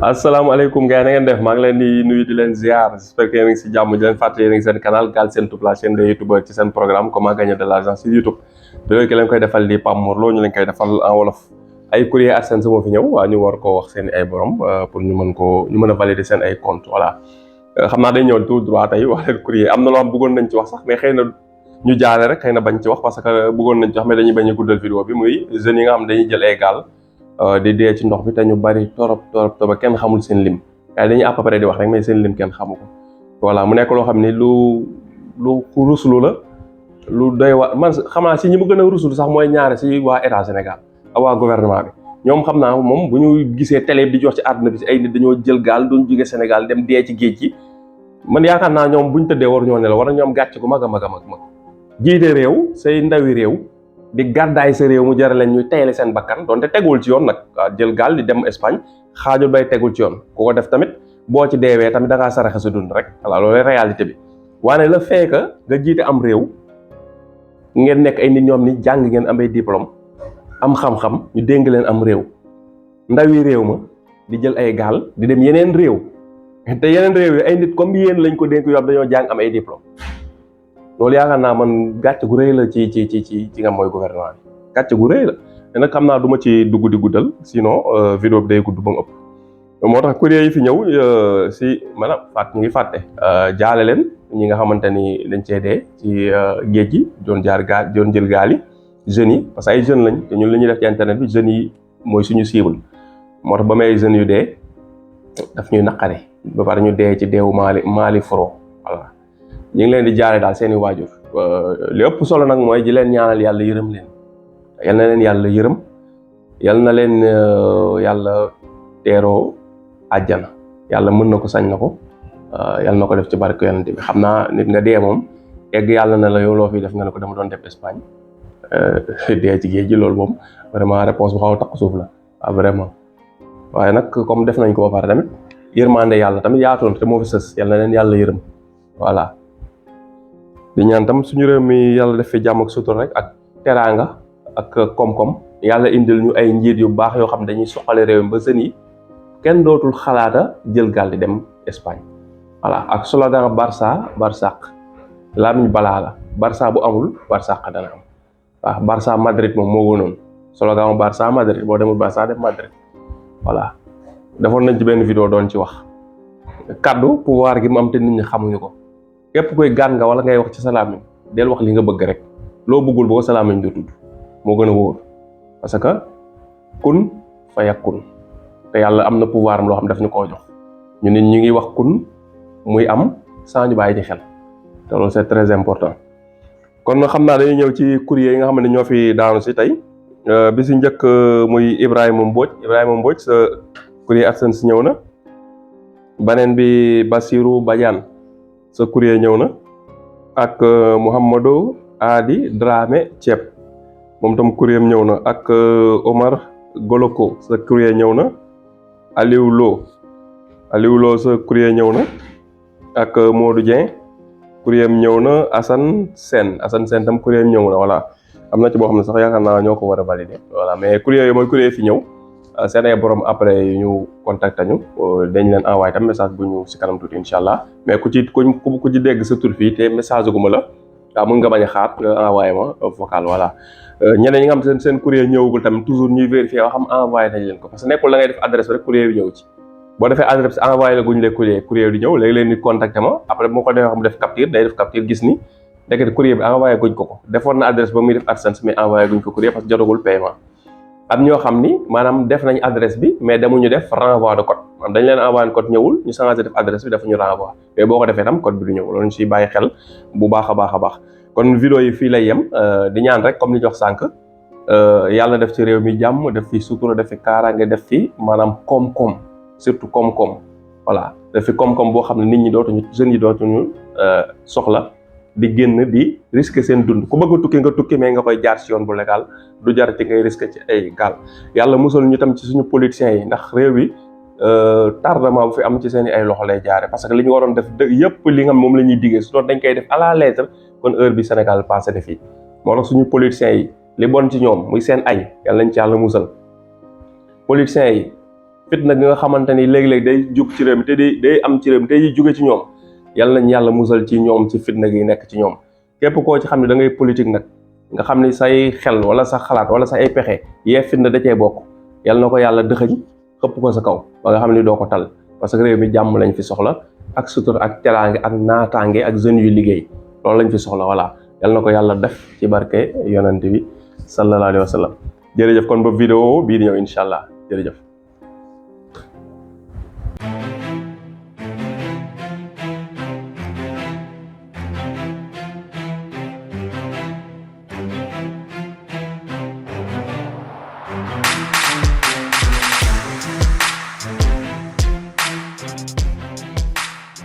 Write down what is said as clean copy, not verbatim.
asalaamaaleykum gars yi na ngeen def maa ngi leen di nuyu di leen ziar j'espère que yéen a ngi si jàmm di leen fàttali yéen a ngi seen canal Galsen Tube la chaîne de youtubeur ci seen programme comment gagner de l'argent sur YouTube bi ki leen koy defal di Pape Mor Lo ñu leen koy defal en wolof ay courrier AdSense moo fi ñëw waa ñu war koo wax seen ay borom pour ñu mën a valider seen ay compte voilà xam naa day ñëw tout droit tey wax leen courrier am na loo xam bëggoon nañ ci wax sax mais xëy na ñu jaare rek xëy na bañ ci wax parce que bëggoon nañ ci wax mais dañuy bañ a guddal vidéo bi muy jeunes yi nga xam dañuy jël ay gaal di dee ci ndox bi te ñu bari torop kenn xamul seen lim waaye dañuy à peu près di wax rek mais seen lim kenn xamu ko voilà mu nekk loo xam ni lu ruslu la lu doy wa man xam naa si ñi mu gën a ruslu sax mooy ñaare si waa état Sénégal ak waa gouvernement bi ñoom xam naa moom bu ñu gisee télé bi di jox ci àdduna bi si ay nit dañoo jël gaal doon jóge Sénégal dem dee ci géej gi man yaakaar naa ñoom buñ tëddee war ñoo ne la war na ñoom gàcc gu mag a mag jiite réew say ndawi réew di gàddaay sa réew mu jara leen ñuy teyale seen bakkan donte tegul ci yoon nag waaw jël gaal di dem Espagne xaajul bay tegul ci yoon ku ko def tamit boo ci deewee tamit da ngaa saraxe sa dund rek voilà loolu réalité bi waane le fait que nga jiite am réew ngeen nekk ay nit ñoom ni jàng ngeen am ay diplôme am xam-xam ñu dénk leen am réew ndawi réew ma di jël ay gaal di dem yeneen réew te yeneen réew yi ay nit comme yéen lañ ko dénk yoo dañoo jàng am ay diplôme loolu yaakaar naa man gàcce gu rëy la ci nga mooy gouvernement bi gàcce gu rëy la te nag xam naa du ma ci dugg di guddal sinon vidéo bi day gudd ba mu ëpp moo tax courrier yi fi ñëw si maanaam ñu ngi fàtte jaale leen ñi nga xamante ni dañ cee dee ci géej gi doon jël gaal yi jeunes yi parce que ay jeunes lañ te ñun li ñuy def ci internet bi jeunes yi mooy suñu cible moo tax ba may jeunes yu dee daf ñuy naqare ba pare ñu dee ci deewu Mali Foro voilà ñu ngi leen di jaare daal seeni waajur li ëpp solo nag mooy di leen ñaanal yàlla yërëm leen yal na leen yàlla yërëm yal na leen yàlla teeroo àjjana yàlla mën na ko sañ na ko yal na ko def ci barke yonent bi xam naa nit nga dee moom egg yàlla na la yow loo fi def nga ne ko dama doon def Espagne dee ci géej gi loolu moom vraiment réponse bu xaw a takk suuf la waaw vraiment waaye nag comme def nañ ko ba pare tamit yërmande yàlla tamit yaatoon te moo fi sës yal na leen yàlla yërëm voilà di ñaan tam suñu réew mi yàlla def fi jàmm ak sutur rek ak teraanga ak koom-koom yàlla indil ñu ay njiit yu baax yoo xam dañuy soxale réew mi ba sën yi kenn dootul xalaata jël gaal di dem Espagne voilà ak slogan Barça Barsaq lamiñ balaa la Barça bu amul Barsaq dana am waaw Barça Madrid moom moo gënoon slogan Barça Madrid boo demul Barça dem Madrid voilà defoon nañ ci benn vidéo doon ci wax kaddu pouvoir gi mu am te nit ñi xamuñu ko képp koy gaan nga wala ngay wax ci salaamin del wax li nga bëgg rek loo bëggul boo salaamin du tudd moo gën a wóor parce que kun fa yakun te yàlla am na pouvoir am loo xam daf ñu koo jox ñu nit ñu ngi wax kun muy am sans ñu bàyyi ci xel te loolu c'est très important kon xam naa dañuy ñëw ci courrier yi nga xam ne ñoo fi daanu si tey bi si njëkk muy Ibrahima Mbodj sa courrier AdSense ñëw na beneen bi Basirou Badiane sa courrier ñëw na ak Mouhamadou Adi Dramé Thiep moom tam courrier ñëw na ak Omar Goloko sa courrier ñëw na Aliou Lo sa courrier ñëw na ak Modou Dieng courrier ñëw na Assane Sène tam courrier ñëw na voilà am na ci boo xam ne sax yaakaar naa ñoo ko war a valider voilà mais courrier yi mooy courrier fi ñëw seen ay borom après ñu contacté ñu dañ leen envoyé tam message bu ñu si kanam tuuti incha allah mais ku ci dégg sa tur fii te message gu ma la waaw mën nga bañ a xaar nga envoyé ma vocal voilà ñeneen ñi nga xam seen courrier ñëwagul tamit toujours ñuy vérifier wax xam envoyé nañ leen ko parce que nekkul la ngay def adresse rek courrier bi ñëw ci boo defee adresse envoyé la guñu leen courrier di ñëw léegi leen nit contacté ma après moo ko defee xam def capture day def capture gis ni dëgg courrier bi envoyé guñ ko defoon na adresse ba muy def AdSense mais envoyé guñ ko courrier parce que jotagul paiement am ñoo xam ni maanaam def nañ adresse bi mais demuñu def renvoi de code maanaam dañ leen envoyé code ñëwul ñu changé def adresse bi dafa ñu renvoi mais boo ko defee tam code bi du ñëw loolu ñu siy bàyyi xel bu baax a baax kon vidéo yi fii lay yem di ñaan rek comme ni jox sànq yàlla def ci réew mi jàmm def fi sutura def fi kaaraange def fi maanaam koom-koom surtout koom-koom voilà def fi koom-koom boo xam ne nit ñi dootuñu jeunes yi dootuñu soxla di génn di risquer seen dund ku bëgg a tukki nga tukki mais nga koy jaar ci yoon bu légal du jar ci ngay risquer ci ay gaal yàlla musal ñu tam ci suñu politiciens yi ndax réew bi tardement bu fi am ci seen i ay loxo lay jaare parce que li ñu waroon def yëpp li nga xam moom la ñuy diggee su doon dañ koy def à la lettre kon heure bi Sénégal passé de fii moo tax suñu politiciens yi li bon ci ñoom muy seen ay yàlla nañ ci yàlla musal politiciens yi fitna gi nga xamante ni léeg-léeg day jug ci réew mi te day am ci réew mi te di jóge ci ñoom yàlla nañ yàlla musal ci ñoom ci fitna gi nekk ci ñoom. képp koo ci xam ne da ngay politique nag nga xam ni say xel wala sa xalaat wala sa ay pexe yee fitna da cee bokk yàlla na ko yàlla dëxëñ xëpp ko sa kaw ba nga xam ni doo ko tal parce que réew mi jàmm lañ fi soxla ak sutur ak teraange ak naataange ak jeunes yu liggéey loolu lañ fi soxla voilà yàlla na ko yàlla def ci barke yonent bi sallallahu alayhi wa sallam jërëjëf kon ba vidéo bii di ñëw incha allah jërëjëf.